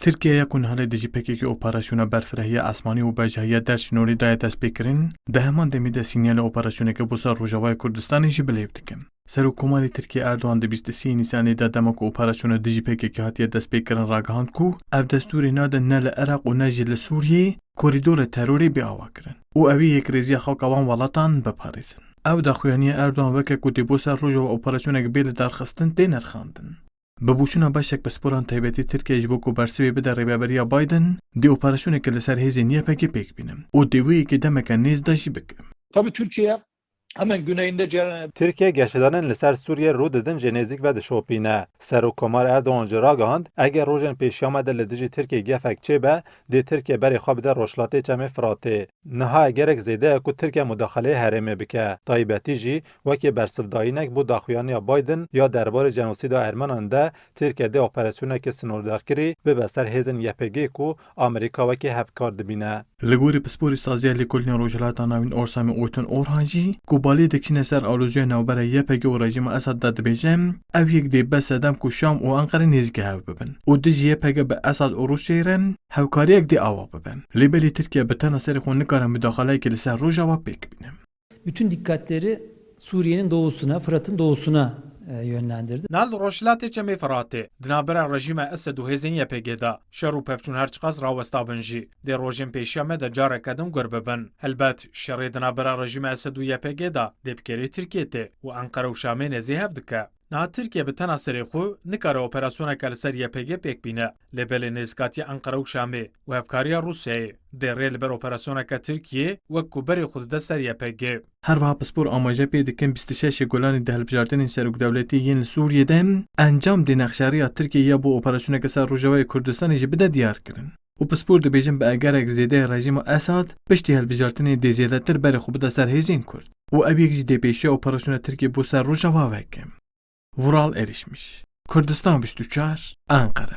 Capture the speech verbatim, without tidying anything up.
Tirkiye ya ku niha lê dijî P K K operasyona berfirehiya esmanî û bejahiya dersînorî daye destpêkirin, di heman demê de sînyalê operasyoneke bo ser Rojavayê Kurdistanê jî bilêv dikin. Serokkomarê Tirkiyê Erdogan di bîst û sê Nîsanê de dema ku operasyona dijî P K K hatiye destpêkirin ragihand ku ev destûrê nade ne li Iraq û ne jî li Sûriyê korîdora terorê bê avakirin û ew ê yekrêziya xaka wan welatan biparêzin. Ew daxuyaniya Erdogan weke ku dê bo ser Rojava operasyonek bê lidarxistin tê nirxandin. Bi boçûna beşek pisporan taybetî Tirkiye ji bo ku bersivê bide rêveberiya Biden, dê operasyoneke li ser hêzên Y P G pêk bîne û dê wê yekê demeke nêz de jî bike. Tabii Türkiye hemen güneyinde cereyan eden Tirkiye geşedanên li ser Sûriye rû didin jê nêzîk ve dişopîne. Serokkomar Erdogan jî ragihand, eger rojên pêşiya me de li dijî Tirkiye gefek çêbe, dê Tirkiye berê xwe bide Rojhilatê Çemê Firatê. Niha gerek zêde ye ku Tirkiye mudaxaleyê herêmê bike. Taybetî jî wekî bersivdayînek bo daxuyaniya Biden ya derbarê jenosîda Ermenan de Tirkiye dê operasyoneke sînordarkirî bibe ser hêzên Y P G ku Amerîka wekî hevkar dibîne. Li gorî pisporî saziya Lêkolîna Rojhilata Navîn Orsamê Oytun Orhan jî, ku balê dikişîne ser aloziya navbera Y P G û rejîma Esad de dibêje, ev yek dê be sedem ku Şam û Enqere nêzîkî hev bibin û dijî Y P G bi Esad û Rûsyayê re hevkariyek dê ava bibin. Lê belê Tirkiye bi tena serê xwe nikare mudaxaleyekê li ser Rojava pêk bîne. Bütün dikkatleri Suriye'nin doğusuna, Fırat'ın doğusuna, e, yönlendirdi. Nal Rojhilatê Çemê Firatê, di navbera rejîma Esed û hêzên Y P G de şer û pevçûn her çiqas rawesta bin jî, dê rojên pêşiya me de careke din gur bibin. Helbet, şerê di navbera rejîma Esed û Y P G de dê bi kêrê Tirkiyê tê û Enqere û Şamê nêzî hev dike. Niha Tirkiye bi tena serê xwe nikare operasyoneke li ser Y P G pêk bîne, lê belê nêzîkatiya Enqere û Şamê û hevkariya Rûsyayê dê rê li ber operasyoneke Tirkiyê wek ku berê xwe dide ser Y P G. Her wiha pispor amaje pê dikin bîst û şeşê Gulanê di hilbijartinên serokdewletî yên li Sûriyê de encam dê nexşeriya Tirkiyê ya bo operasyoneke ser Rojavayê Kurdistanê jî bide diyar kirin. Û pispor dibêjin bi egerek zêde rejîma Esad piştî hilbijartinê dê zêdetir berê xwe bide ser hêzên Kurd. Û ev yek jî dê pêşiya operasyona Tirkiyê bo ser Rojava veke. Vural Erişmiş, Kurdistan bîst û çar, Enqere.